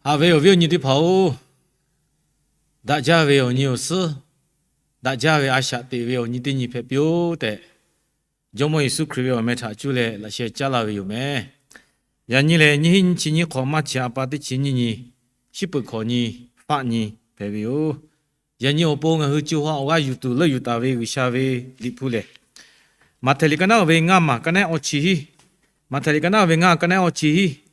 Haꞈ ve awˬ viˉ awˬ nyi teˇ hpaˍ-oˬ, daꞈ jaˇ ve awˬ nyi awˬ suhˉ, daꞈ jaˇ ve a shaꞈ teꞈ ve awˬ nyi teˇ nyi hpehꞈ piˇ-oˆ tehꞈ, Jawˇmawˇ Yeˍsuˆ Hkriꞈ ve awˬ meh htaꞈ cuˇ leh laꞈ sheh caˉ laˇ ve yoˬ meh. Yaꞈ nyi lehˬ, nyiˇ hinˉ nyiˇ chi nyiˇ hk'awꞈ maˇ chi a pa teˇ chi nyiˇ nyi, shiˉ peuˬ hkawꞈ nyi, faˆ nyi hpehꞈ ve yoˬ. Yaꞈ nyi awˬ pon ngaˬ hui co ha awˬ g'aˇ yuˬ tuˬ leuˆ yuˬ taˍ ve G'uiˬsha ve Liꞈ hpu lehˬ, Maꞈhtehˍ liꞈ ka naˉ ve ngaˇ maˬ ka naˉ awˇ chi hiˉ, Maꞈhtehˍ liꞈ ka naˉ ve ngaˇ ka naˉ awˇ chi hiˉ.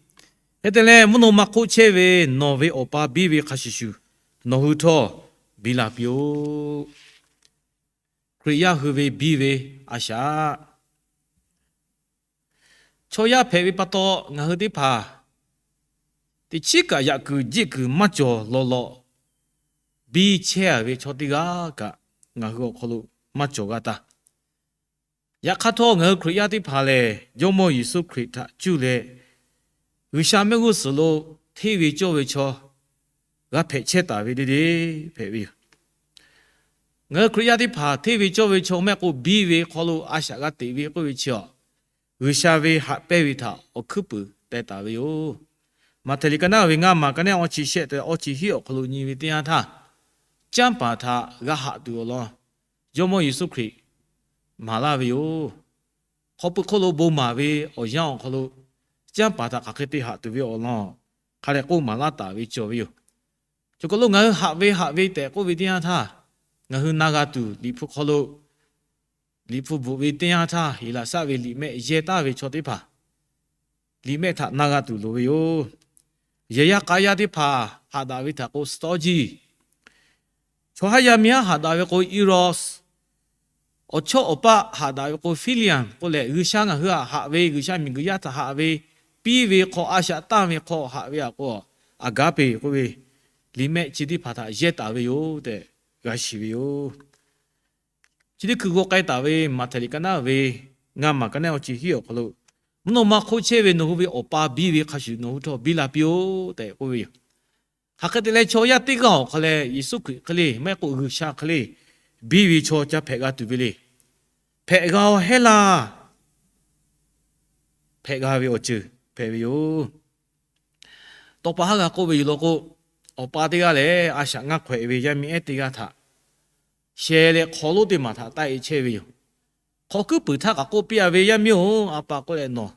Hk'e te leh, mvuhˇ naw ma hk'oˆ chehˇ ve nawˬ ve Awˬ pa biˇ ve hk'a shuˍ shuˍ, nawˬ hui htawˇ biˇ la piˇ-oˆ. Hkriꞈ yaˇ hui ve biˇ ve a shaꞈ. Chaw yaˇ hpehꞈ ve pa taw, ngaˬ hui teˇ hpaˍ teꞈ chiˉ kaꞈ yaꞈ kuiˬ jiˆ kuiˬ maˇ cawˬ lawˬ lawꞈ biˇ chehˇ a ve chaw teˇ g'aˇ kaꞈ ngaˬ hui awˬ hk'aw lo maˇ cawˬ g'a taˇ. Yaꞈ hk'aˇ htawˇ, ngaˬ hui Hkriꞈ yaˇ teˇ hpaˍ lehˬ, Jawˇmawˇ Yeˍsuˆ Hkriꞈ htaꞈ cuˇ leh G'uiˬsha mehˆ g'uˇ suhˍ lo hteˇ ve cawˇ ve chaw g'a hpehꞈ chehˇ taˍ ve le le hpehꞈ ve yoˬ. Ngaˬ hui Hkriꞈ yaˇ teˇ hpaˍ hteˇ ve cawˇ ve chaw maˇ heˆ k'o, biˇ ve hk'aw lo a shaꞈ g'a teꞈ ve k'oˆ ve chi awˬ, G'uiˬsha ve haꞈ pehnˇ ve htaꞈ awˬ hkuiˉ puiˍ teh taˍ ve yoˬ. Maꞈhtehˍ liꞈ ka naˉ ve ngaˇ maˬ ka naˉ awˇ chi shehˆ tehꞈ awˇ chi hiˉ awˬ hk'aw lo nyi ve teˇ yanˇ htaˇ, canˇ paˍ htaꞈ g'a haꞈ tuˬ awˬ lawn Jawˇmawˇ Yeˍsuˆ Hkriꞈ maˍ laˇ ve yoˬ. Hk'aw pui hk'oˆ lo bon maˍ ve awˬ yanˇ awˬ hk'aw lo, canˇ paˍ htaꞈ hk'aˬ hk'e te haꞈ tuˬ ve awˬ lawn hk'a dehꞈ k'oˆ maˍ laˇ taˍ ve cawˬ ve yoˬ. Choˬ kaˬ lo ngaˬ hui haꞈ ve haꞈ ve tehꞈ k'oˆ ve teˇ yanˇ htaˇ, ngaˬ hui na g'a tuˬ Liꞈ hpu hk'aw lo, Liꞈ hpu bvuhꞈ ve teˇ yanˇ htaˇ, Heˍlaˍsaˆ ve liꞈ mehˆ yehˇ taˍ ve chaw teˇ hpaˍ liꞈ mehˆ htaꞈ na g'a tuˬ loˍ ve yoˬ. Yehˬ yaˇ k'a yaˇ teˇ hpaˍ haꞈ daꞈ ve htaꞈ k'o, Storge. Chaw haˉ yaˇ miˇ haˉ haꞈ daꞈ ve k'o, Eros. Awˬ chawˇ awˬ paˆ haꞈ daꞈ ve k'o, Phileo k'oˆ leh, G'uiˬsha ngaˬ hui htaꞈ haꞈ ve, G'uiˬsha miˬguiˬ yaˇ htaꞈ haꞈ ve, piˇ ve hk'aw, a shaꞈ tanˇ ve hk'aw haꞈ ve htaꞈ k'o, Agape k'oˆ ve, liꞈ mehˆ chi teˇ hpaˍ htaꞈ yehˇ taˍ ve yoˬ tehꞈ g'a shiˍ ve yoˬ. Chi teˇ hkui g'aw k'ai taˍ ve Maꞈhtehˍ liꞈ ka naˉ ve ngaˇ maˬ ka naˉ awˇ chi hiˉ awˬ hk'aw lo, mvuhˇ naw ma hk'oˆ chehˇ ve nawˬ hui ve Awˬ pa biˇ ve hk'a shuˍ nawˬ hui htawˇ biˇ la piˇ-oˆ tehꞈ k'oˆ ve yoˬ. Hk'aˬ hk'e te leh, chaw yaˇ teˇ g'aˇ awˬ hk'aw leh Yeˍsuˆ Hkriꞈ hk'e le, maˇ heˆ k'o G'uiˬsha hk'e le, biˇ ve chaw ca hpehꞈ g'a tuˬ ve le. Hpehꞈ g'a-oˬ hehˉ laˇ. Hpehꞈ g'a ve awˬ ceuˬ hpehꞈ ve yoˬ. Tawˇ pa haˉ g'a k'oˆ ve yoˬ law k'o, awˬ pa teˇ g'aˇ lehˬ, a shaꞈ ngaˇ hk'awehꞈ ve yaˇ miˇ ehˉ teˇ g'aˇ htaꞈ sheh leh hk'aw lonˉ teˇ maˬ htaꞈ taˆ-e chehˇ ve yoˬ. Hk'aw kuiˉ puiˍ htaˇ k'aꞈ k'oˆ piˇ-a ve, Yaˇ miˇ-oˬ, a pa k'oˆ leh nawˬ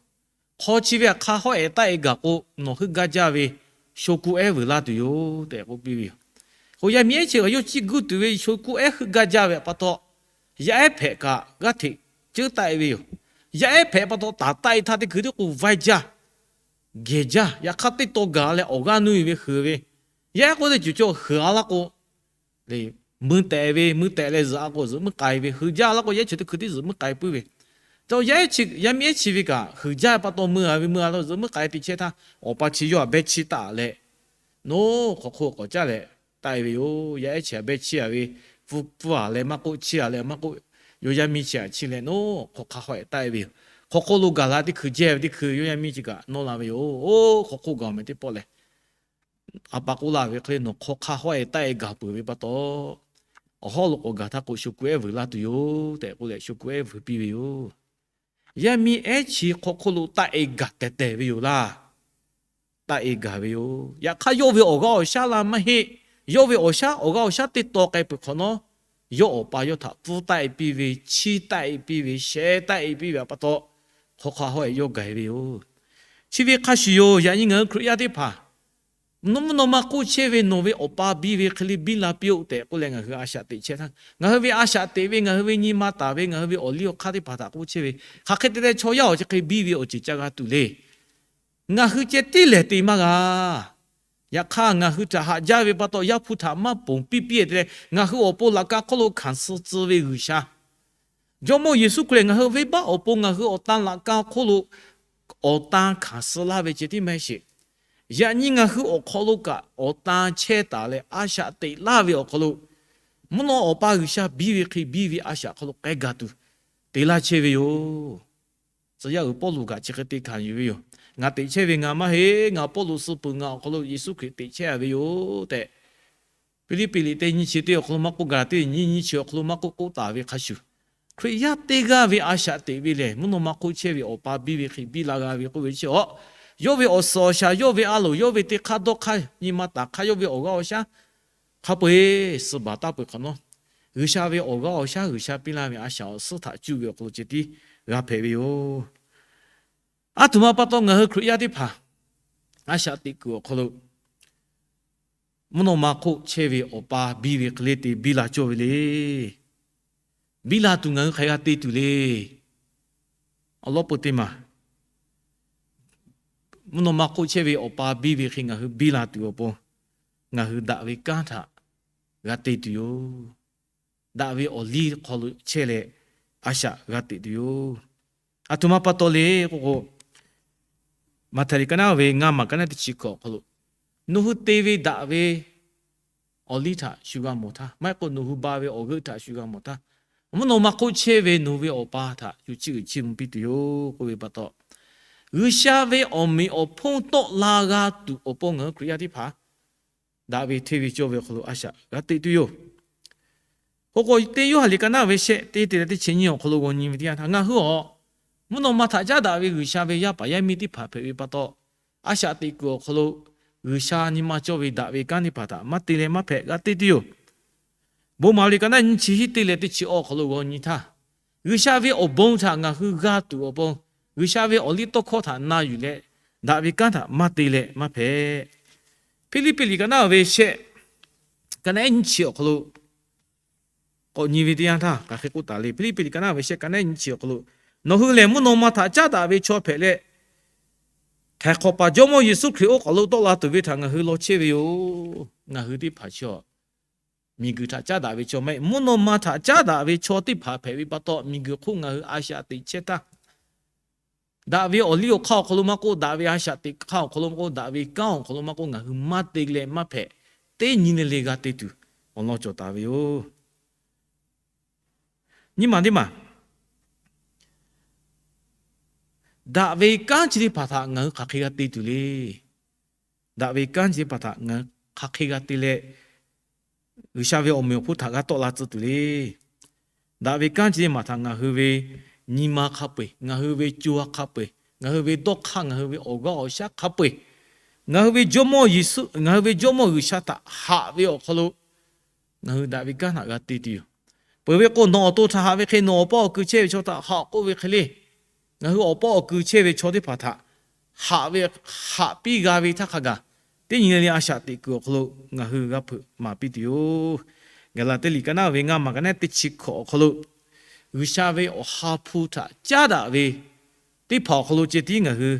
hk'aw chi ve htaꞈ hk'a hawˉ-ehˍ taˆ-e gaˬ k'o, nawˬ heuˆ gaˇ jaˇ ve sho kuˇ ehˉ vuiˬ laˇ tuˬ yoˬ tehꞈ k'oˆ piˇ ve yoˬ. K'o, yaˇ miˇ ehˉ chi kaꞈ yawˇ ciˇ guˇ tuˬ ve sho kuˇ ehˉ heuˆ gaˇ jaˇ ve pa taw, yaˇ ehˉ hpehꞈ kaꞈ g'aˇ hteꞈ ceuˉ taˆ-e ve yoˬ. Yaˇ ehˉ hpehꞈ pa taw, taˍ taˆ-e htaˇ teˇ hkui tiˉ k'o vaiˇ jaˇ, gehˬ jaˇ. Yaꞈ hk'aˇ teˇ taw gaˬ leh awˬ g'aˇ nuˇ-e ve heuˬ ve, yaˇ ehˉ k'oˆ teˇ ceuˬ cawˬ heuˬ-a laˇ k'o, mui tehꞈ ve, mui tehꞈ leh zuhꞈ-a k'o zuhꞈ muiˉ k'ai ve, heuˬ jaˇ laˇ k'o yaˇ ehˉ chi teˇ hkui tiˉ zuhꞈ muiˉ k'ai puiˉ ve. Yaˇ ehˉ, yaˇ miˇ ehˉ chi ve kaꞈ heuˬ jaˇ pa taw mui-a ve, mui-a laˇ zuhꞈ muiˉ k'ai te chehˇ htaˇ, awˬ pa chi yawˇ htaꞈ behˇ chiˇ taˆ leh, noˉ hk'aw hk'oˆ k'awꞈ caˉ leh taˆ-e ve yoˬ. Yaˇ ehˉ chi htaꞈ behˇ chiˇ-a ve, pfuhˇ pfuhˇ-a leh maˇ k'oˆ, chiˇ-a leh maˇ k'oˆ, yawˇ yaˇ miˇ chi htaꞈ chiˇ leh noˉ hk'aw hk'a hawˉ-ehˍ taˆ-e ve yoˬ. Hk'aw hk'oˆ lo gaˬ la teˇ hkui jehˇ ve teˇ hkui yawˇ yaˇ miˇ chi kaꞈ nawˇ la ve yoˬ. Oˇ hk'aw hk'oˆ gaˬ-oˬ meh teˇ pawˆ leh, a pa k'oˆ la ve hk'e le, nawˬ hk'aw hk'a hawˉ-ehˍ taˆ-e gaˬ peuˬ ve pa taw, awˬ hawˉ lo k'awꞈ gaˬ htaˇ k'o sho kuˇ ehˉ vuiˬ laˇ tuˬ yoˬ tehꞈ k'oˆ leh sho kuˇ ehˉ vuiˬ piˇ ve yoˬ. Yaˇ miˇ ehˉ chi hk'aw hk'oˆ lo taˆ-e gaˬ tehˬ tehˬ ve yoˬ laˇ. Taˆ-e gaˬ ve yoˬ. Yaꞈ hk'aˇ yawˇ ve awˬ g'aˇ awˬ shaˉ la maˇ heˆ. Yawˇ ve awˬ shaˉ awˬ g'aˇ awˬ shaˉ teˇ taw k'ai peuˬ hk'awꞈ nawˉ, yawˇ awˬ pa yawˇ htaꞈ pfuhˇ taˆ-e piˇ ve, chiˇ taˆ-e piˇ ve, sheh taˆ-e piˇ ve pa taw, hk'aw hk'a hawˉ-ehˍ yawˇ gaˬ ve yoˬ. Chi ve hk'a shuˍ yoˬ. Yaꞈ nyi ngaˬ hui Hkriꞈ yaˇ teˇ hpaˍ mvuhˇ naw ma hk'oˆ chehˇ ve nawˬ ve Awˬ pa biˇ ve hk'e le biˇ la piˇ-oˆ tehꞈ k'oˆ leh ngaˬ hui a shaꞈ teꞈ chehˇ htaˇ, ngaˬ hui ve a shaꞈ teꞈ ve, ngaˬ hui ve nyi ma taˍ ve, ngaˬ hui ve awˬ liˇ awˬ hk'aˇ teˇ hpaˍ htaꞈ k'oˆ chehˇ ve, hk'aˬ hk'e te leh chaw yaˇ awˬ chi hk'e biˇ ve awˬ ceuˬ ca g'a tuˬ le. Ngaˬ hui ceh tiˉ lehˬ te maˇ g'a. Yaꞈ hk'aˇ ngaˬ hui htaꞈ haꞈ jaˇ ve pa taw, Yaˇ hpu htaꞈ maˇ ponˬ piˇ piˇ-e te leh, ngaˬ hui awˬ pon laꞈ ka hk'oˆ lo hkanˍ suh tcuh ve G'uiˬsha, Jawˇmawˇ Yeˍsuˆ Hkriꞈ ngaˬ hui venˇbaˆ awˬ pon ngaˬ hui awˬ tan laꞈ ka hk'oˆ lo awˬ tan hkanˍ suh laˇ ve ceh tiˉ maˇ heˆ sheˍ. Yaꞈ nyi ngaˬ hui awˬ hk'aw lo kaꞈ awˬ tan chehˇ taˍ leh a shaꞈ teꞈ laˇ ve awˬ hk'aw lo, mvuhˇ naw Awˬ pa G'uiˬsha biˇ ve hk'e biˇ ve a shaꞈ hk'aw lo k'ai gaˬ tuˬ te laˇ chehˇ ve yoˬ. Tcuh yaˇ uiˍ Pawˇluꞈ kaꞈ chi hk'e te hkanˍ yuˬ ve yoˬ. Ngaˬ teꞈ chehˇ ve ngaˬ maˇ heˆ. Ngaˬ Pawˇluꞈ suh peuˬ, ngaˬ awˬ hk'aw lo Yeˍsuˆ Hkriꞈ teꞈ chehˇ-a ve yoˬ tehꞈ, Hpiˇliˇpiˆ liꞈ teˇ nyiˇ chi teˇ awˬ hk'aw lo maˇ k'oˆ, Gaˍlaˍtiˆ liꞈ nyiˇ nyiˇ chi awˬ hk'aw lo maˇ k'oˆ, k'oˆ taˍ ve hk'a shuˍ, Hkriꞈ yaˇ teˇ g'aˇ ve a shaꞈ teꞈ ve lehˬ, mvuhˇ naw ma hk'oˆ chehˇ ve Awˬ pa biˇ ve hk'e biˇ la g'a ve k'oˆ ve chi awˬ yawˇ ve awˬ suhˍ awˬ shaˍ, yawˇ ve a loˍ, yawˇ ve teˇ hk'aˇ dawˇ hk'aˇ, nyi ma taˍ hk'aˇ, yawˇ ve awˬ g'aˇ awˬ shaˉ hk'a peu-eˬ suh baˬ taˍ peuˬ hk'awꞈ nawˉ, G'uiˬsha ve awˬ g'aˇ awˬ shaˉ, G'uiˬsha piˇ laˇ ve a shaꞈ awˬ suhˉ htaꞈ cuˇ ve awˬ hk'aw lo ceh tiˉ g'a hpehꞈ ve yoˬ. Aˬ htoꞈ ma pa taw ngaˬ hui Hkriꞈ yaˇ teˇ hpaˍ a shaꞈ teꞈ kuiˬ awˬ hk'aw lo mvuhˇ naw ma hk'oˆ chehˇ ve Awˬ pa biˇ ve hk'e le te biˇ la cawˇ ve le. Biˇ la tuˬ ngaˬ hui hk'aˬ hk'e g'a te tuˬ le. Awˬ lawn peu teˇ maˬ, mvuhˇ naw ma hk'oˆ chehˇ ve Awˬ pa biˇ ve hk'e ngaˬ hui biˇ la tuˬ awˬ pon, ngaˬ hui daꞈ ve kanˉ htaꞈ g'a te tuˬ yoˬ. Daꞈ ve awˬ liˇ hk'aw lo chehˇ leh, a shaꞈ g'a teꞈ tuˬ yoˬ. Aˬ htoꞈ ma pa taw le k'oˆ k'o, Maꞈhtehˍ liꞈ ka naˉ ve ngaˇ maˬ ka naˉ teˇ chi hkawꞈ awˬ hk'aw lo, nawˬ hui te ve daꞈ ve awˬ liˇ htaꞈ shu g'a mawˬ htaˇ, maˇ heˆ k'o nawˬ hui ba ve awˬ g'euˆ htaꞈ shu g'a mawˬ htaˇ, mvuhˇ naw ma hk'oˆ chehˇ ve nawˬ ve Awˬ pa htaꞈ shu chiˇ uiˍ chiˇ mvuh piˇ tuˬ yoˬ k'oˆ ve pa taw, G'uiˬsha ve awˬ meꞈ awˬ hponˇ tawˆ la g'a tuˬ awˬ pon ngaˬ hui Hkriꞈ yaˇ teˇ hpaˍ daꞈ ve hteˇ ve cawˇ ve awˬ hk'aw lo a shaꞈ g'a teꞈ tuˬ yoˬ. K'oˆ k'o, teˇ Yoˇhanˬ liꞈ ka naˉ ve shehˆ teˇ te leh teˇ chi nyiˇ awˬ hk'aw lo g'aw nyi ve teˇ yanˇ htaˇ, ngaˬ hui awˬ mvuhˇ naw ma htaꞈ caˉ daꞈ ve G'uiˬsha ve yaˇ paˍ yaˇ miˇ teˇ hpaˍ hpehꞈ ve pa taw, a shaꞈ teꞈ kuiˬ awˬ hk'aw lo G'uiˬsha nyi ma cawˇ ve daꞈ ve kanˉ teˇ hpaˍ htaꞈ maˇ te leh maˇ hpehꞈ g'a te tuˬ yoˬ. Bon maˍ liꞈ ka naˉ nyiˇ chi hiˉ teˇ leh teˇ chi awˬ hk'aw lo g'aw nyi htaˇ, G'uiˬsha ve awˬ bon htaꞈ ngaˬ hui g'a tuˬ awˬ pon, G'uiˬsha ve awˬ liˇ tawˇ hkawˇ htaꞈ na yuˬ leh, daꞈ ve kanˉ htaꞈ maˇ te leh maˇ hpehꞈ. Hpiˇliˇpiˆ liꞈ ka naˉ ve shehˆ ka naˉ nyiˇ chi awˬ hk'aw lo k'awꞈ nyi ve teˇ yanˇ htaˇ hk'aˬ hk'e k'oˆ taˍ le. Hpiˇliˇpiˆ liꞈ ka naˉ ve shehˆ ka naˉ nyiˇ chi awˬ hk'aw lo, nawˬ hui lehˬ mvuhˇ naw ma htaꞈ caˉ daꞈ ve chaw hpehꞈ leh, htaiˍ hk'awꞈ paˍ Jawˇmawˇ Yeˍsuˆ Hkriꞈ oˇ hk'aw lo tawˆ la tuˬ ve htaꞈ ngaˬ hui law chehˇ ve yoˬ. Ngaˬ hui teˇ hpaˍ chi a, miˬguiˬ htaꞈ caˉ daꞈ ve chaw maˇ heˆ, mvuhˇ naw ma htaꞈ caˉ daꞈ ve chaw teˇ hpaˍ hpehꞈ ve pa taw, miˬguiˬ hk'oˆ ngaˬ hui a shaꞈ teꞈ chehˇ htaˇ, daꞈ ve awˬ liˇ awˬ hk'aˇ awˬ hk'aw lo maˇ k'oˆ, daꞈ ve a shaꞈ teꞈ hk'aˇ awˬ hk'aw lo maˇ k'oˆ, daꞈ ve kanˉ awˬ hk'aw lo maˇ k'oˆ, ngaˬ hui maˇ te leh maˇ hpehꞈ, teˇ nyi le le g'a te tuˬ awˬ lawn cawˬ taˍ ve yoˬ. Nyi ma teˇ maˬ, daꞈ ve kanˉ chi teˇ hpaˍ htaꞈ ngaˬ hui hk'aˬ hk'e g'a te tuˬ le. Daꞈ ve kanˉ chi teˇ hpaˍ htaꞈ ngaˬ hui hk'aˬ hk'e g'a te leh, G'uiˬsha ve awˬ meꞈ awˬ hponˇ htaꞈ g'a tawˆ la tcuh tuˬ le. Daꞈ ve kanˉ chi teˇ maˬ htaꞈ ngaˬ hui ve nyi ma hk'a peu-eˬ, ngaˬ hui ve co ha hk'a peu-eˬ, ngaˬ hui ve dawˇ hk'aˇ, ngaˬ hui ve awˬ g'aˇ awˬ shaˉ hk'a peu-eˬ, ngaˬ hui ve Jawˇmawˇ Yeˍsuˆ, ngaˬ hui ve Jawˇmawˇ G'uiˬsha htaꞈ haꞈ ve awˬ hk'aw lo ngaˬ hui daꞈ ve kanˉ htaꞈ g'a te tuˬ yoˬ. Peuˬ ve k'o, nawˬ awˬ to htaꞈ haꞈ ve hk'e nawˬ awˬ paˇ awˬ ku chehˇ ve chaw htaꞈ haꞈ k'oˆ ve hk'e le, ngaˬ hui awˬ paˇ awˬ ku chehˇ ve chaw teˇ hpaˍ htaꞈ haꞈ ve, haꞈ piˇ g'a ve htaˇ hk'a gaˬ, teˇ nyi le le a shaꞈ teꞈ kuiˬ awˬ hk'aw lo ngaˬ hui g'a hpeuꞈ maˍ piˇ tuˬ yoˬ. Gaˍlaˍtiˆ liꞈ ka naˉ ve ngaˇ maˬ ka naˉ teˇ chi hkawꞈ awˬ hk'aw lo, G'uiˬsha ve awˬ ha hpu htaꞈ caˉ daꞈ ve teˇ hpaˍ awˬ hk'aw lo ceh tiˉ ngaˬ hui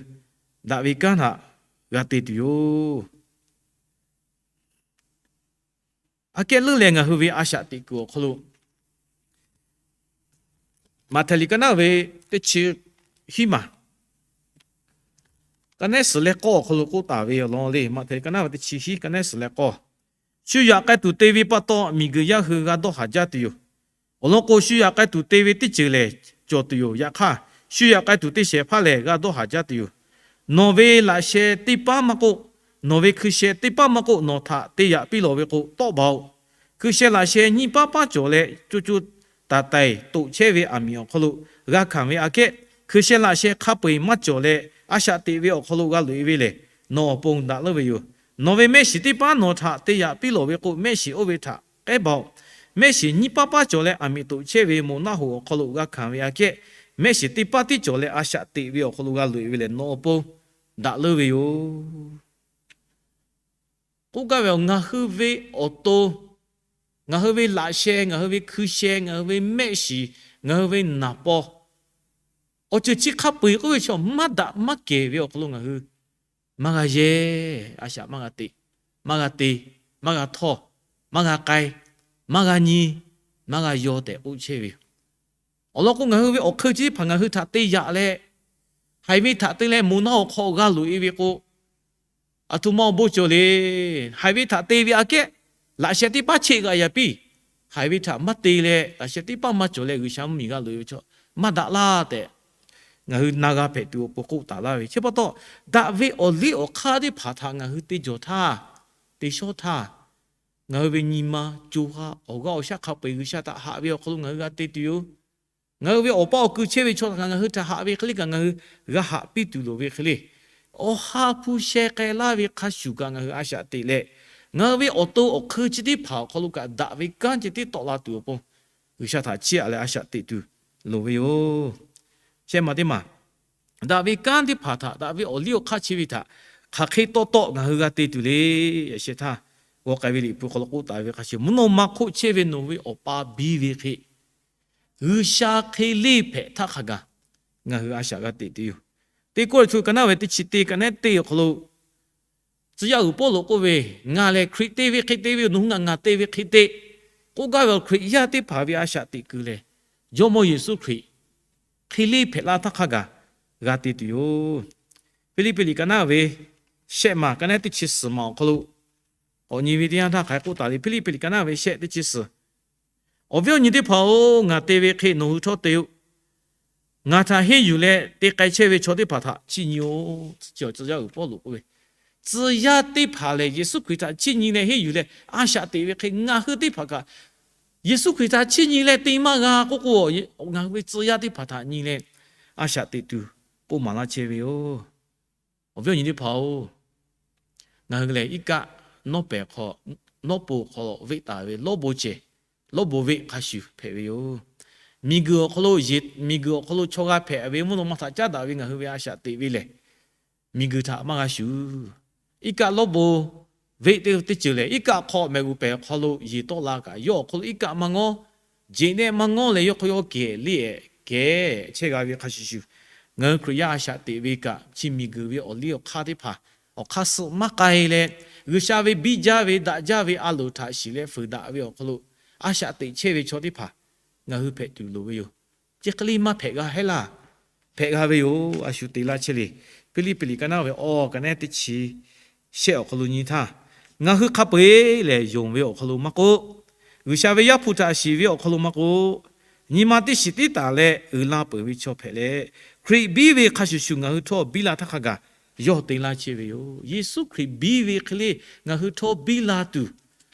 daꞈ ve kanˉ htaꞈ g'a te tuˬ yoˬ. Aꞈ kehˉ leuˉ leh ngaˬ hui ve a shaꞈ teꞈ kuiˬ awˬ hk'aw lo, Maꞈhtehˍ liꞈ ka naˉ ve teˇ chi hiˉ maˬ ka naˉ suhˍ leh k'awˇ awˬ hk'aw lo k'oˆ taˍ ve awˬ lawn le. Maꞈhtehˍ liꞈ ka naˉ ve teˇ chi hiˉ ka naˉ suhˍ leh k'awˇ, shu yaꞈ k'ai tuˬ te ve pa taw, miˬguiˬ yaˇ hui g'a dawˇ haˍ jaˇ tuˬ yoˬ. Awˬ lawn k'o, shu yaꞈ k'ai tuˬ te ve teˇ ceuˬ lehˬ cawˬ tuˬ yoˬ. Yaꞈ hk'aˇ, shu yaꞈ k'ai tuˬ teˇ shehˍ hpaˇ lehˬ g'a dawˇ haˍ jaˇ tuˬ yoˬ. Nawˬ ve laꞈ sheh teˇ paˉ maˇ k'oˆ, nawˬ ve hkui sheh teˇ paˉ maˇ k'oˆ, nawˬ htaꞈ te yaꞈ piˇ lawˬ ve k'o, tawˆ baˬ-oꞈ. Hkui sheh laꞈ sheh nyiˇ paˉ paˉ cawˬ leh, co co taiˍ taiˍ toꞈ chehˇ ve aˬ miˍ awˬ hk'aw lo g'a hkanˍ ve aꞈ kehˉ, hkui sheh laꞈ sheh hk'a peu-eˬ maˇ cawˬ leh, a shaꞈ teꞈ ve awˬ hk'aw lo g'a loꞈ-e ve lehˬ, nawˬ awˬ pon daꞈ leuˉ ve yoˬ. Nawˬ ve mehˆ shiˍ teˇ paˉ nawˬ htaꞈ te yaꞈ piˇ lawˬ ve k'o, mehˆ shiˍ oˇ ve htaꞈ k'ehˉ baˬ-oꞈ. Mehˆ shiˍ nyiˇ paˉ paˉ cawˬ leh aˬ miˍ toꞈ chehˇ ve moˍ naˆ hoꞈ awˬ hk'aw lo g'a hkanˍ ve aꞈ kehˉ, mehˆ shiˍ teˇ paˉ tiˉ cawˬ leh a shaꞈ teꞈ ve awˬ hk'aw lo g'a loꞈ-e ve lehˬ, nawˬ awˬ pon daꞈ leuˉ ve yoˬ. K'oˆ gaˇ ve, ngaˬ hui ve awˬ to, ngaˬ hui ve laꞈ sheh, ngaˬ hui ve hkui sheh, ngaˬ hui ve mehˆ shiˍ, ngaˬ hui ve naˍ paw, awˬ ceuˬ chi hk'a peu-eˬ k'oˆ ve chaw maˇ daꞈ maˇ kehˬ ve awˬ hk'aw lo ngaˬ hui maˇ g'a yehˇ, a shaꞈ maˇ g'a te, maˇ g'a te, maˇ g'a htawˇ, maˇ g'a k'ai, maˇ g'a nyi, maˇ g'a yaw tehꞈ k'oˆ chehˇ ve yoˬ. Awˬ lawn k'o, ngaˬ hui ve awˬ hk'eun chi teˇ hpaˍ ngaˬ hui htaꞈ te yaꞈ leh, haiˬ ve htaꞈ te leh moˍ naˆ hoꞈ hk'aw g'a loꞈ-e ve k'o, aˬ htoꞈ ma awˬ bon cawˬ le. Haiˬ ve htaꞈ te ve aꞈ kehˉ, laꞈ sheh teˇ paˉ cheˆ g'a yaꞈ piˇ. Haiˬ ve htaꞈ maˇ te leh, laꞈ sheh teˇ paˉ maˇ cawˬ leh G'uiˬsha mvuhˇmiˬ g'a loꞈ-e ve chaw maˇ daꞈ laˇ tehꞈ, ngaˬ hui na g'a hpehꞈ tuˬ awˬ pon k'oˆ taˍ laˇ ve. Chi pa taw, daꞈ ve awˬ liˇ awˬ hk'aˇ teˇ hpaˍ htaꞈ ngaˬ hui te jawˬ htaˇ, te shawˉ htaˇ, ngaˬ hui ve nyi ma, co ha, awˬ g'aˇ awˬ shaˉ hk'a peu-eˬ G'uiˬsha htaꞈ haꞈ ve awˬ hk'aw lo ngaˬ hui g'a te tuˬ yoˬ. Ngaˬ hui ve awˬ paˇ awˬ ku chehˇ ve chaw htaꞈ kaꞈ ngaˬ hui htaꞈ haꞈ ve hk'e le kaꞈ ngaˬ hui g'a haꞈ piˇ tuˬ loˍ ve hk'e le. Awˬ ha hpu sheh k'ai laˇ ve hk'a shuˍ kaꞈ ngaˬ hui a shaꞈ teꞈ leh, ngaˬ hui ve awˬ to awˬ hk'eun chi teˇ hpaˍ awˬ hk'aw lo kaꞈ daꞈ ve kanˉ ceh tiˉ tawˆ la tuˬ awˬ pon, G'uiˬsha htaꞈ chiˇ aꞈ leh a shaꞈ teꞈ tuˬ loˍ ve yoˬ. Shehˆ maˬ teˇ maˬ, daꞈ ve kanˉ teˇ hpaˍ htaꞈ, daꞈ ve awˬ liˇ awˬ hk'aˇ chi ve htaꞈ hk'aˬ hk'e tawˇ tawˆ ngaˬ hui g'a te tuˬ le. Yaꞈ sheh htaˇ g'aw k'ai ve Liꞈ hpu hk'aw lo k'oˆ taˍ ve hk'a shuˍ, mvuhˇ naw ma hk'oˆ chehˇ ve nawˬ ve Awˬ pa biˇ ve hk'e, G'uiˬsha hk'e leˇ hpehꞈ htaˇ hk'a gaˬ ngaˬ hui a shaꞈ g'a teꞈ tuˬ yoˬ. Teˇ Kawˇrenˍhtuˆ ka naˉ ve teˇ chi teˇ ka naˉ teˇ awˬ hk'aw lo, tcuh yaˇ uiˍ Pawˇluꞈ k'oˆ ve, Ngaˬ lehˬ Hkriꞈ te ve hk'e te ve yoˬ. Nawˬ hui ngaˬ, ngaˬ te ve hk'e te, k'oˆ gaˇ ve awˬ Hkriꞈ yaˇ teˇ hpaˍ ve a shaꞈ teꞈ kuiˬ lehˬ, Jawˇmawˇ Yeˍsuˆ Hkriꞈ hk'e leˇ hpehꞈ laˇ htaˇ hk'a gaˬ g'a te tuˬ yoˬ. Hpiˇliˇpiˆ liꞈ ka naˉ ve shehˆ maˬ ka naˉ teˇ chi suhˍ maˬ awˬ hk'aw lo, awˬ nyi ve teˇ yanˇ htaˇ hk'aˬ hk'e k'oˆ taˍ le. Hpiˇliˇpiˆ liꞈ ka naˉ ve shehˆ teˇ chi suhˍ, Awˬ viˉ awˬ nyi teˇ hpaˍ-oˬ, ngaˬ te ve hk'e nawˬ hui htawˇ te-o. Ngaˬ htaꞈ henˇ yuˬ leh te k'ai chehˇ ve chaw teˇ hpaˍ htaꞈ chiˇ nyi-oˬ. Tcuh yaˇ uiˍ Pawˇluꞈ k'oˆ ve, tcuh yaˇ teˇ hpaˍ lehˬ Yeˍsuˆ Hkriꞈ htaꞈ chiˇ nyi leh henˇ yuˬ leh a shaꞈ teꞈ ve hk'e, ngaˬ hui teˇ hpaˍ kaꞈ Yeˍsuˆ Hkriꞈ htaꞈ chiˇ nyi leh te maˇ g'a k'oˆ k'o, ngaˬ hui ve tcuh yaˇ teˇ hpaˍ htaꞈ nyi leh a shaꞈ teꞈ tuˬ k'oˆ maˍ laˇ chehˇ ve yoˬ. Awˬ viˉ awˬ nyi teˇ hpaˍ-oˬ, ngaˬ hui lehˬ iˉ kaˆ nawˉ pehˍ hk'aw, nawˉ po hk'aw lo veˆ taˍ ve lawˇ bon cehˬ, lawˇ bon venˇ hk'a shuˍ hpehꞈ ve yoˬ. Miˬguiˬ awˬ hk'aw lo, miˬguiˬ awˬ hk'aw lo chaw g'a hpehꞈ ve mvuhˇ naw ma htaꞈ caˉ daꞈ ve ngaˬ hui ve a shaꞈ teꞈ ve lehˬ, miˬguiˬ htaꞈ maˇ g'a shuˍ. Iˉ kaˆ lawˇ bon venˇ teˇ teˇ ceuˬ lehˬ, iˉ kaˆ hk'aw mehˍ g'uˬ pehˍ hk'aw lo yeˬ tawˆ la kaꞈ, yawˇ awˬ hk'aw lo iˉ kaˆ maˇ ngawˉ, jeꞈ nehˆ maˇ ngawˉ leh yawˇ hk'aw yawˇ kehˬ le kehˬ chehˇ g'a ve hk'a shuˍ shuˍ, ngaˬ hui Hkriꞈ yaˇ a shaꞈ teꞈ ve kaꞈ, chi miˬguiˬ ve awˬ liˇ awˬ hk'aˇ teˇ hpaˍ awˬ hk'aˇ suh maˇ k'ai leh, G'uiˬsha ve biˇ jaˇ ve daꞈ jaˇ ve a loˍ htaꞈ shiˍ leh fuiˍ daꞈ ve awˬ hk'aw lo a shaꞈ teꞈ chehˇ ve chaw teˇ hpaˍ ngaˬ hui hpehꞈ tuˬ loˍ ve yoˬ. Chi hk'e le maˇ hpehꞈ g'a heˆ laˇ. Hpehꞈ g'a ve yoˬ. A shu te laˇ chehˇ le. Hpiˇliˇpiˆ liꞈ ka naˉ ve awˬ ka naˉ teˇ chi shehˆ awˬ hk'aw lo nyi htaˇ, ngaˬ hui hk'a peu-eˬ lehˬ yonˍ ve awˬ hk'aw lo maˇ k'oˆ, G'uiˬsha ve Yaˇ hpu htaꞈ shiˍ ve awˬ hk'aw lo maˇ k'oˆ, nyi ma teˇ shiˍ tiˉ taˍ leh uiˍ la peuˬ ve chaw hpehꞈ leh, Hkriꞈ biˇ ve hk'a shuˍ shuˍ ngaˬ hui htawˇ biˇ la htaˇ hk'a gaˬ yawˇ te laˇ chehˇ ve yoˬ. Yeˍsuˆ Hkriꞈ biˇ ve hk'e le ngaˬ hui htawˇ biˇ la tuˬ,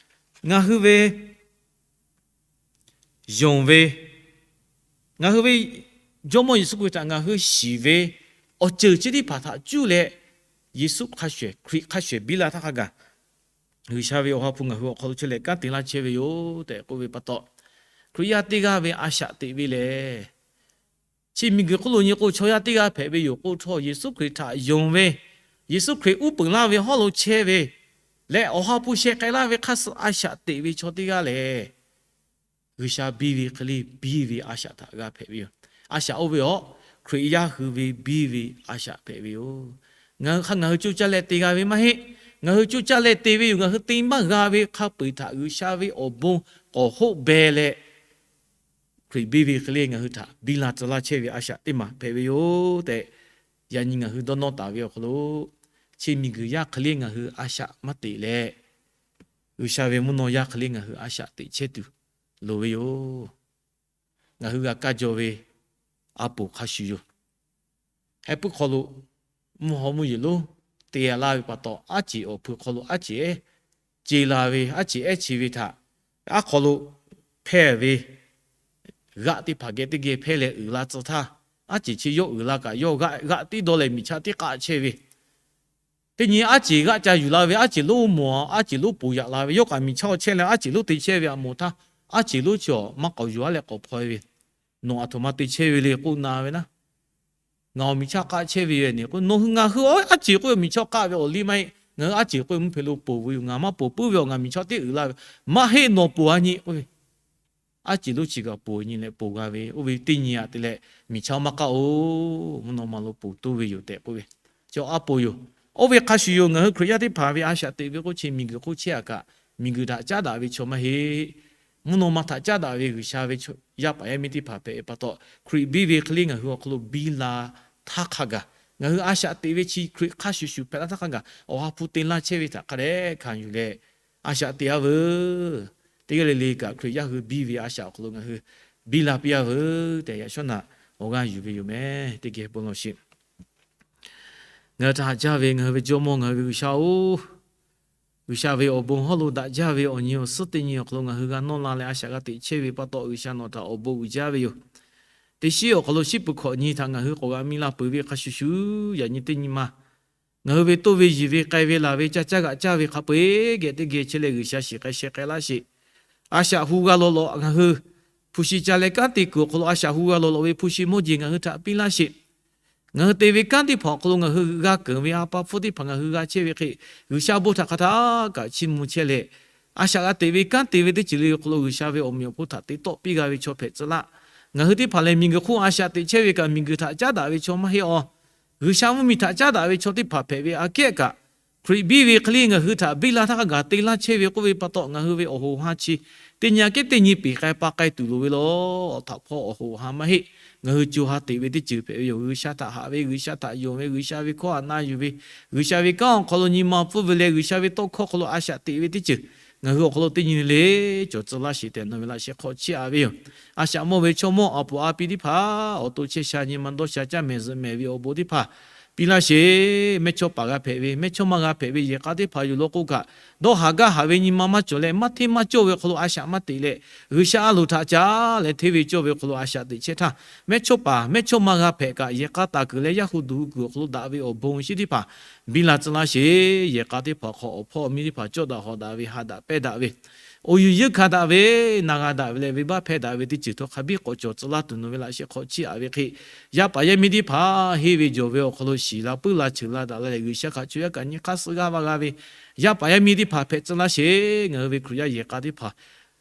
ngaˬ hui ve yonˍ ve, ngaˬ hui ve Jawˇmawˇ Yeˍsuˆ Hkriꞈ htaꞈ ngaˬ hui shiˍ ve awˬ ceuˬ chi teˇ hpaˍ htaꞈ cuˇ leh, Yeˍsuˆ hk'a shuˍ, Hkriꞈ hk'a shuˍ biˇ la htaˇ hk'a gaˬ, G'uiˬsha ve Awˬ ha hpu ngaˬ hui awˬ hk'aw lo chehˇ leh kanˉ te laˇ chehˇ ve yoˬ tehꞈ k'oˆ ve pa taw, Hkriꞈ yaˇ teˇ g'aˇ ve a shaꞈ teꞈ ve lehˬ, chi miˬguiˬ hk'oˆ lo nyi k'o chaw yaˇ teˇ g'aˇ hpehꞈ ve yoˬ k'oˆ htawˇ, Yeˍsuˆ Hkriꞈ htaꞈ yonˍ ve, Yeˍsuˆ Hkriꞈ uˉ peunˍ laˇ ve hawˉ lo chehˇ ve leh Awˬ ha hpu sheh k'ai laˇ ve hk'aˇ suh a shaꞈ teꞈ ve chaw teˇ g'aˇ lehˬ, G'uiˬsha biˇ ve hk'e le biˇ ve a shaꞈ htaꞈ g'a hpehꞈ ve yoˬ. A shaꞈ oˇ ve awˬ, Hkriꞈ yaˇ hui ve biˇ ve a shaꞈ hpehꞈ ve yoˬ. Ngaˬ hui hk'a ngaˬ hui coˇ caˇ leh te g'a ve maˇ heˆ. Ngaˬ hui coˇ caˇ leh te ve yoˬ. Ngaˬ hui te maˇ g'a ve hk'a peu-eˬ htaꞈ G'uiˬsha ve awˬ bon k'awꞈ hoˆ beh leh, Hkriꞈ biˇ ve hk'e le ngaˬ hui htaꞈ biˇ la tcuh laˇ chehˇ ve a shaꞈ teˇ maˬ hpehꞈ ve yoˬ tehꞈ, yaꞈ nyi ngaˬ hui dawˇ nawˇ taˍ ve awˬ hk'aw lo, chi miˬguiˬ yaˇ hk'e le ngaˬ hui a shaꞈ maˇ teꞈ leh, G'uiˬsha ve mvuhˇ naw yaˇ hk'e le ngaˬ hui a shaꞈ teꞈ chehˇ tuˬ loˍ ve yoˬ. Ngaˬ hui g'a kaˇ jaw ve a poˍ hk'a shuˍ yoˬ. Heh puiˉ hk'aw lo mvuhˇ haw mvuhˇ yeˬ lonˉ te laˇ ve pa taw, aˉ ceˬ awˬ hpu hk'aw lo aˉ ceˬ ehˉ ce la ve, aˉ ceˬ ehˉ ce ve htaꞈ aˉ hk'aw lo hpehˇ ve g'aˆ teˇ hpaˍ geh teˇ geh hpehˇ leh uiˍ la tcuh htaˇ, aˉ ceˬ chi yawˇ uiˍ la kaꞈ yawˇ g'aˆ tiˉ dawˇ leh miˬ chaˇ tiˉ k'aˆ chehˇ ve, teˇ nyi aˉ ceˬ g'aˆ ca yuˬ la ve, aˉ ceˬ lonˉ mawˬ, aˉ ceˬ lonˉ poˬ yaꞈ la ve, yawˇ kaꞈ miˬ chaˇ awˬ chehˇ leh aˉ ceˬ lonˉ te chehˇ ve aꞈ mawˬ htaˇ, aˉ ceˬ lonˉ chi awˬ maˇ k'awꞈ yuˬ-a leh k'awꞈ hpaw-e ve, Nawˬ aˬ htoꞈ ma te chehˇ ve le k'oˆ na ve naˉ, ngaˬ awˬ miˬ chaˇ k'aˆ chehˇ ve yoˬ. Nawˬ hui ngaˬ hui aˉ ceˬ k'oˆ ve miˬ chaˇ k'aˆ ve awˬ liˇ maˇ heˆ. Ngaˬ hui aˉ ceˬ k'oˆ ve mvuhˇ hpeꞈ lo poˬ ve yoˬ. Ngaˬ maˇ poˬ puiˉ ve awˬ ngaˬ miˬ chaˇ tiˉ uiˍ la ve, maˇ heˆ nawˬ poˬ-a nyi k'oˆ ve, aˉ ceˬ lonˉ chi kaꞈ poˬ nyi leh poˬ g'a ve, oˇ ve teˇ nyi aꞈ te leh miˬ chaˇ maˇ k'aˆ-oˬ, mvuhˇ naw ma lo poˬ toˇ ve yoˬ tehꞈ k'oˆ ve, chi a poˬ yoˬ. Oˇ ve hk'a shuˍ yoˬ. Ngaˬ hui Hkriꞈ yaˇ teˇ hpaˍ ve a shaꞈ teꞈ ve k'o, chi miˬguiˬ hk'oˆ chehˇ-a kaꞈ, miˬguiˬ htaꞈ caˉ daꞈ ve chaw maˇ heˆ. Mvuhˇ naw ma htaꞈ caˉ daꞈ ve G'uiˬsha ve yaˇ paˍ yaˇ miˇ teˇ hpaˍ hpehꞈ ve pa taw, Hkriꞈ biˇ ve hk'e le ngaˬ hui awˬ hk'aw lo biˇ la htaˇ hk'a gaˬ, ngaˬ hui a shaꞈ teꞈ ve chi Hkriꞈ hk'a shuˍ shuˍ hpehꞈ la htaˇ hk'a gaˬ, Awˬ ha hpu te laˇ chehˇ ve htaꞈ hk'a dehꞈ hkanˍ yuˬ leh, a shaꞈ teꞈ-a veuˬ. Teˇ g'aˇ le le kaꞈ Hkriꞈ yaˇ hui biˇ ve a shaꞈ awˬ hk'aw lo ngaˬ hui biˇ la piˇ-a veuˬ tehꞈ, yaꞈ shawˉ naꞈ awˬ g'aˇ yuˬ ve yoˬ meh. Teˇ geh bon lawˬ sheˍ. Ngaˬ hui htaꞈ haꞈ jaˇ ve ngaˬ hui ve Jawˇmawˇ, ngaˬ hui ve G'uiˬsha-oˬ, G'uiˬsha ve awˬ bon hawˉ lo daꞈ jaˇ ve awˬ nyi awˬ suhˉ teˇ nyi awˬ hk'aw lo ngaˬ hui g'a nawˇ la leh a shaꞈ g'a teꞈ chehˇ ve pa taw, G'uiˬsha nawˬ htaꞈ awˬ bon uiˍ jaˇ ve yoˬ. Teˇ shiˉ awˬ hk'aw lo shiˉ peuˬ hkawꞈ nyi htaꞈ ngaˬ hui k'awꞈ g'a miˇ la peuˬ ve hk'a shuˍ shuˍ, yaꞈ nyi teˇ nyi ma Ngaˬ hui ve toˇ ve yiˬ ve k'ai ve laˬ ve caˇ caˇ g'aꞈ caˇ ve hk'a peu-eˬ geh teˇ geh chehˇ leh G'uiˬsha shiˍ k'ai sheh k'ai laˇ sheˍ. A shaꞈ hu g'a law law ngaˬ hui hpu shi ca leh kanˉ te kuiˬ awˬ hk'aw lo a shaꞈ hu g'a law law ve hpu shi mawˇ jeˬ ngaˬ hui htaꞈ piˇ laˇ sheˍ. Ngaˬ hui te ve kanˉ teˇ hpaˍ awˬ hk'aw lo ngaˬ hui g'a keunˍ ve a pa hpfuhˇ teˇ hpaˍ ngaˬ hui g'a chehˇ ve hk'e, G'uiˬsha bon htaꞈ hk'aˬ htaˇ kaꞈ chiˇ mvuh chehˇ leh, a shaꞈ g'a teꞈ ve kanˉ te ve teˇ ceuˬ le awˬ hk'aw lo G'uiˬsha ve awˬ meꞈ awˬ hponˇ htaꞈ te tawˆ piˇ g'a ve chaw hpehꞈ tcuh laˇ. Ngaˬ hui teˇ hpaˍ lehˬ miˬguiˬ hk'oˆ a shaꞈ teꞈ chehˇ ve kaꞈ miˬguiˬ htaꞈ caˉ daꞈ ve chaw maˇ heˆ awˬ. G'uiˬsha mvuhˇmiˬ htaꞈ caˉ daꞈ ve chaw teˇ hpaˍ hpehꞈ ve aꞈ kehˉ kaꞈ, Hkriꞈ biˇ ve hk'e le ngaˬ hui htaꞈ biˇ la htaˇ hk'a gaˬ te laˇ chehˇ ve k'oˆ ve pa taw, ngaˬ hui ve awˬ hoꞈ awˬ ha chi teˇ nyi aꞈ kehˉ teˇ nyi peˬ k'ai pa k'ai tuˬ loˍ ve lawˬ. Awˬ htaꞈ hpawˇ awˬ hoꞈ awˬ ha maˇ heˆ. Ngaˬ hui co ha teꞈ ve teˇ ceuˬ hpehꞈ ve yoˬ. G'uiˬsha htaꞈ haꞈ ve, G'uiˬsha htaꞈ yonˍ ve, G'uiˬsha ve hkawˇ htaꞈ na yuˬ ve, G'uiˬsha ve kanˉ awˬ hk'aw lo nyi ma pfuhˇ ve leh G'uiˬsha ve tawˇ hkawˇ hk'aw lo a shaꞈ teꞈ ve teˇ ceuˬ ngaˬ hui awˬ hk'aw lo teˇ nyi le le cawˬ tcuh laˇ sheˍ tehꞈ nawˬ ve laꞈ sheh hk'aw chiˇ aꞈ ve yoˬ. A shaꞈ mawˇ ve chaw mawˇ a poˍ a pi teˇ hpaˍ awˬ to chehˇ sha nyi ma dawˇ sha caˇ mehˍ zuhꞈ mehˍ ve awˬ bon teˇ hpaˍ piˇ laˇ sheˍ. Mehˇchawˇpaˍ g'a hpehꞈ ve, mehˇchawˇma g'a hpehꞈ ve yehˬ k'a teˇ hpaˍ yoˬ law k'oˆ kaꞈ, dawˇ haˍ gaˇ haˍ ve nyi ma maˇ cawˬ leh maˇ hteˇ maˇ cawˇ ve hk'aw lo a shaꞈ maˇ teꞈ leh, G'uiˬsha a loˍ htaꞈ caˉ leh hteˇ ve cawˇ ve hk'aw lo a shaꞈ teꞈ chehˇ htaˇ, mehˇchawˇpaˍ mehˇchawˇma g'a hpehꞈ kaꞈ yehˬ k'a taˍ kuiˬ leh yaˇ hu duˬ hu kuiˬ awˬ hk'aw lo daꞈ ve awˬ bon shinˉ teˇ hpaˍ biˇ la tcuh laˇ sheˍ. Yehˬ k'a teˇ hpaˍ hk'aw awˬ hpawˇ awˬ miˇ teˇ hpaˍ cawˇ daꞈ hawˍ daꞈ ve, ha daꞈ pehˇ daꞈ ve, awˬ yuˬ yeunˇ hkanˍ daꞈ ve, na g'a daꞈ ve leh venˇbaˆ hpehˇ daꞈ ve teˇ ceuˬ htawˇ hk'a biˇ k'awꞈ cawˬ tcuh laˇ tuˬ nawˬ ve laꞈ sheh hk'aw chiˇ aꞈ ve hk'e, yaˇ paˍ yaˇ miˇ teˇ hpaˍ henˇ ve jawˬ ve awˬ hk'aw lo shiˍ la puiˉ la cheuˬ la daꞈ la leh G'uiˬsha hk'a chaw yaˇ kaꞈ nyi hk'aˇ suh g'aˇ va g'a ve yaˇ paˍ yaˇ miˇ teˇ hpaˍ hpehꞈ tcuh laˇ sheˍ. Ngaˬ hui ve Hkriꞈ yaˇ yehˬ k'a teˇ hpaˍ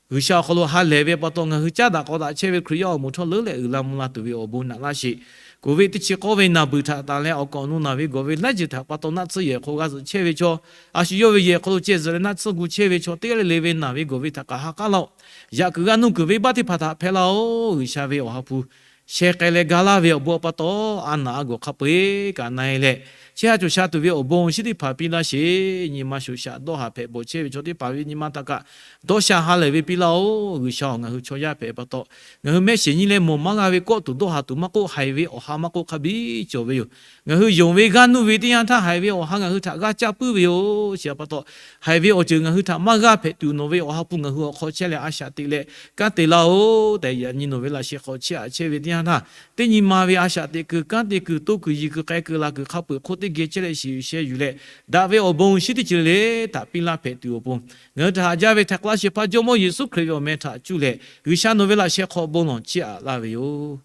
G'uiˬsha awˬ hk'aw lo ha lehˬ ve pa taw, ngaˬ hui caˉ daꞈ k'aw daꞈ chehˇ ve Hkriꞈ yaˇ awˬ moˍ htawˇ leuˉ leh uiˍ la mvuh la tuˬ ve awˬ bon naꞈ laˇ sheˍ. Covid teˇ chi k'awˇ ve naˬ beuˬ htaꞈ tanˬ leh awˬ kaˍ awˬ nu naˬ ve gawˬ ve laiˉ ceuˬ htaꞈ pa taw naˆ tsuhˇ yehˬ hk'aw g'a zuhꞈ chehˇ ve chaw, a shu yawˇ ve yehˬ hk'aw lo ceh zuhꞈ leh naˆ tsuhˇ gu chehˇ ve chaw teˇ g'aˇ le le ve naˬ ve gawˬ ve htaꞈ kaꞈ ha k'aˉ laˇ-oˆ. Yaꞈ kuiˬ g'a nuˇ kuiˬ venˇbaˆ teˇ hpaˍ htaꞈ hpehˇ laˇ-oˆ. G'uiˬsha ve awˬ ha hpu sheh k'ai leh ga laˇ ve awˬ bon pa taw, a naˬ a gawˬ hk'a peu-eˬ kaꞈ na-e leh, chehˇ ha cawˬ sha tuˬ ve awˬ bon awˬ shinˉ teˇ hpaˍ piˇ laˇ sheˍ. Nyi ma shoꞈ shaꞈ dawˇ haˍ hpehꞈ bawˬ chehˇ ve chaw teˇ hpaˍ ve nyi ma htaꞈ kaꞈ dawˇ sha ha lehˬ ve piˇ laˇ-oˆ. G'uiˬsha-oˬ, ngaˬ hui chaw yaˇ hpehꞈ pa taw, ngaˬ hui mehˆ shiˍ nyi leh mawˬ maˇ g'a ve kawˆ tuˬ dawˇ haˍ tuˬ maˇ k'oˆ, haiˬ ve awˬ ha maˇ k'oˆ hk'a biˇ cawˬ ve yoˬ. Ngaˬ hui yonˍ ve g'aˇ nuˇ ve teˇ yanˇ htaˇ haiˬ ve awˬ ha ngaˬ hui htaꞈ g'aˇ caˇ puiˉ ve yoˬ. Chi pa taw, haiˬ ve awˬ ceuˬ ngaˬ hui htaꞈ maˇ g'aˇ hpehꞈ tuˬ nawˬ ve awˬ ha hpu ngaˬ hui awˬ hk'aw chehˇ leh a shaꞈ teꞈ leh kanˉ te laˇ-oˆ tehꞈ yaꞈ nyi nawˬ ve laꞈ sheh hk'aw chiˇ aꞈ chehˇ ve teˇ yanˇ htaˇ, teˇ nyi ma ve a shaꞈ teꞈ kuiˬ, kanˉ te kuiˬ, toˇ kuiˬ, yiˬ kuiˬ, k'ai kuiˬ, laˬ kuiˬ hk'a peu-eˬ hk'oˆ teˇ geh chehˇ leh shiˍ yuˬ sheh yuˬ leh, daꞈ ve awˬ bon shinˉ teˇ ceuˬ le le htaꞈ piˇ laˇ hpehꞈ tuˬ awˬ pon, ngaˬ hui htaꞈ haꞈ jaˇ ve htaiˍ hk'aˇ shehˍ hpaˇ Jawˇmawˇ Yeˍsuˆ Hkriꞈ ve awˬ meh htaꞈ cuˇ leh G'uiˬsha nawˬ ve laꞈ sheh hk'aw bon lawˬ chiˇ aꞈ laˇ ve yoˬ.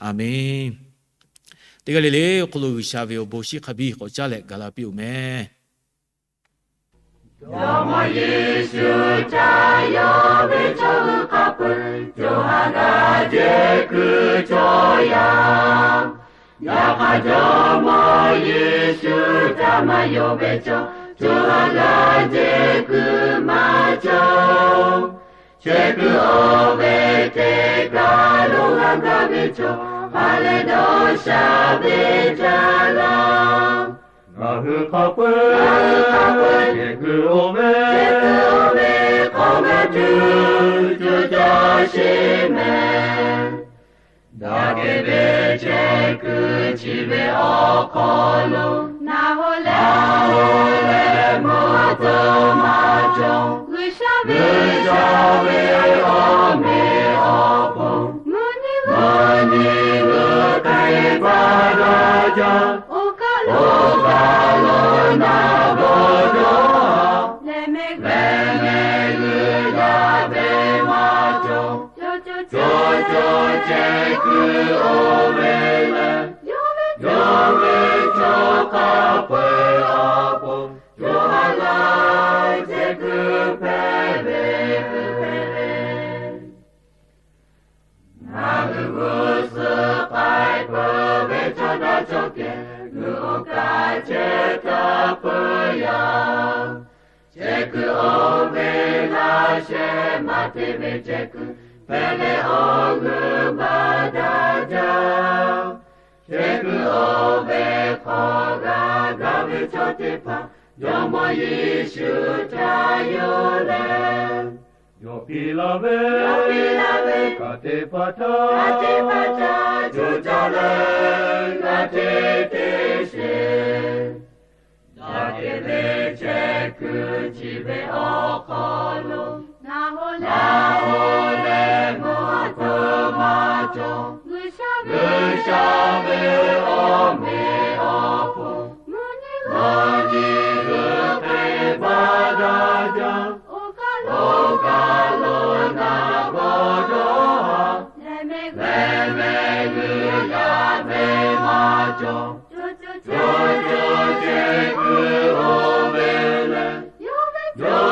A menˬ. Teˇ g'aˇ le le awˬ hk'aw lo G'uiˬsha ve awˬ bon shinˉ hk'a biˇ k'awꞈ caˉ leh gaˬ la piˇ-oˬ meh. Jawˇmawˇ Yeˍsuˆ ca yawˇ ve chaw hui hk'a peu-eˬ co ha g'a jehˬ kuiˬ cawˬ yaˇ. Yaꞈ hk'aˇ, Jawˇmawˇ Yeˍsuˆ ca maˇ yawˇ ve chaw co ha g'a jehˬ kuiˬ maˇ cawˬ. Chehˇ kuiˬ oˇ ve teˇ kaˬ lo g'a gaˇ ve chaw, ha lehˬ dawˇ sha ve jaˇ laˇ. Ngaˬ hui hk'a peu-eˬ chehˇ kuiˬ oˇ ve hk'aw g'a tuˬ co caˇ sheˍ meh. Daꞈ kehˬ ve chehˇ kuiˬ chi ve awˬ hk'aw lo, naˬ hoꞈ leh mvuhˇ tawˇ maˇ cawˬ. G'uiˬsha ve awˬ meꞈ awˬ hponˇ, mvuhˇ nyi g'uiˬ k'ai pa daꞈ jaˇ. Oˇ kaˬ lo naˬ bawˬ dawˇ leh mehˆ g'uiˬ g'uiˬ yaˇ ve maˇ cawˬ. Cawˬ cawˬ chehˇ kuiˬ oˇ ve lehˬ, yawˇ ve chaw hk'a peu-eˬ awˬ pon co ha g'a jehˬ kuiˬ hpehꞈ ve. Ngaˬ hui g'uˇ suhˍ k'ai peuˬ ve chaw daꞈ chaw kehˬ g'uiˬ oˇ kaˬ chehˇ taˍ peuˬ yaˇ. Chehˇ kuiˬ oˇ ve laꞈ sheh maˇ te ve chehˇ kuiˬ hpehꞈ leh awˬ g'uiˬ baˬ daꞈ jaˇ. Chehˇ kuiˬ oˇ ve hk'aw g'a gaˇ ve chaw teˇ hpaˍ Jawˇmawˇ Yeˍsuˆ htaꞈ yonˍ leh, yawˇ piˇ laˇ ve kanˉ teˇ hpaˍ htaꞈ co caˇ leh g'a te te sheˍ. Daꞈ kehˬ ve chehˇ kuiˬ chi ve awˬ hk'aw lo, naˬ hoꞈ leh mvuhˇ tawˇ maˇ cawˬ. G'uiˬsha ve awˬ meꞈ awˬ hponˇ, mvuhˇ nyi g'uiˬ Yawˇ